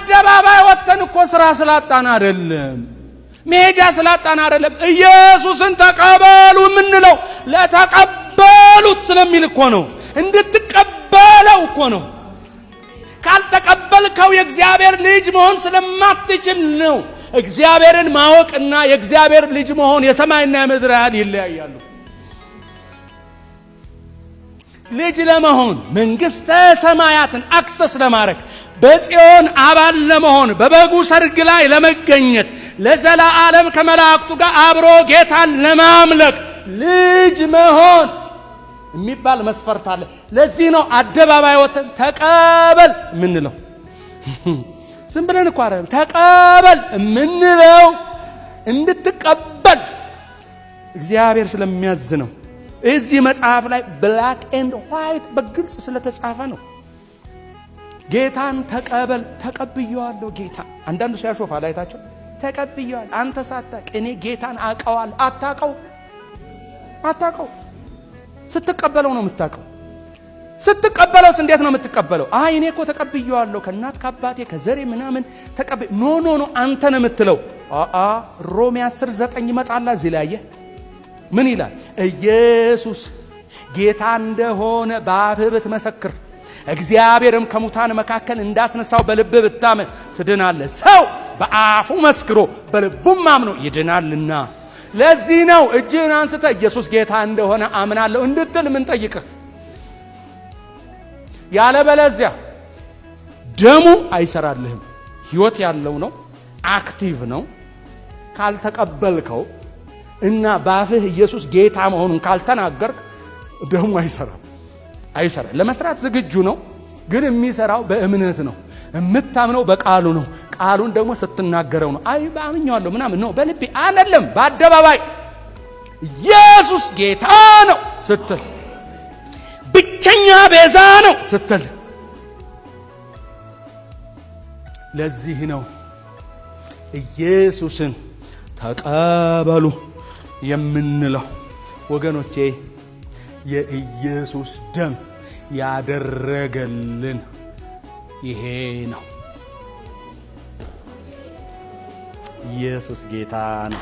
አደባባይ ወጥተን እኮ ስራ ስላጣን አይደለም፣ መሄጃ ስላጣን አይደለም። ኢየሱስን ተቀበሉ የምንለው ለተቀበሉት ስለሚል እኮ ነው። እንድትቀበለው እኮ ነው። ካልተቀበልከው የእግዚአብሔር ልጅ መሆን ስለማትችል ነው። እግዚአብሔርን ማወቅና የእግዚአብሔር ልጅ መሆን የሰማይና የምድር ያህል ይለያያሉ። ልጅ ለመሆን፣ መንግሥተ ሰማያትን access ለማድረግ፣ በጽዮን አባል ለመሆን፣ በበጉ ሰርግ ላይ ለመገኘት፣ ለዘላለም ከመላእክቱ ጋር አብሮ ጌታን ለማምለክ ልጅ መሆን የሚባል መስፈርት አለ። ለዚህ ነው አደባባይ ወጥተን ተቀበል የምንለው። ዝም ብለን እኮ አይደለም። ተቀበል የምንለው እንድትቀበል እግዚአብሔር ስለሚያዝ ነው። እዚህ መጽሐፍ ላይ black and white በግልጽ ስለተጻፈ ነው። ጌታን ተቀበል። ተቀብየዋለሁ ጌታ። አንዳንዱ ሰው ያሾፋል፣ አይታቸው። ተቀብየዋል። አንተ ሳታቅ እኔ ጌታን አውቀዋለሁ። አታውቀው፣ አታውቀው። ስትቀበለው ነው የምታውቀው። ስትቀበለውስ እንዴት ነው የምትቀበለው? አይ፣ እኔ እኮ ተቀብየዋለሁ፣ ከእናት ከአባቴ ከዘሬ ምናምን ተቀብ no, no, no፣ አንተ ነው የምትለው። አአ፣ ሮሜ 10:9 ይመጣላ። እዚህ ላይ አየህ ምን ይላል? ኢየሱስ ጌታ እንደሆነ በአፍህ ብትመሰክር፣ እግዚአብሔርም ከሙታን መካከል እንዳስነሳው በልብህ ብታምን ትድናለህ። ሰው በአፉ መስክሮ በልቡም አምኖ ይድናልና። ለዚህ ነው እጅህን አንስተህ ኢየሱስ ጌታ እንደሆነ አምናለሁ እንድትል ምንጠይቅህ። ያለበለዚያ ደሙ አይሰራልህም። ሕይወት ያለው ነው፣ active ነው። ካልተቀበልከው እና በአፍህ ኢየሱስ ጌታ መሆኑን ካልተናገርክ ደሙ አይሰራም፣ አይሰራም። ለመስራት ዝግጁ ነው፣ ግን የሚሰራው በእምነት ነው። የምታምነው በቃሉ ነው። ቃሉን ደግሞ ስትናገረው ነው። አይ፣ አምኜዋለሁ ምናምን ነው፣ በልቤ አይደለም፣ በአደባባይ ኢየሱስ ጌታ ነው ስትል፣ ብቸኛ ቤዛ ነው ስትል። ለዚህ ነው ኢየሱስን ተቀበሉ የምንለው። ወገኖቼ፣ የኢየሱስ ደም ያደረገልን ይሄ ነው። ኢየሱስ ጌታ ነው።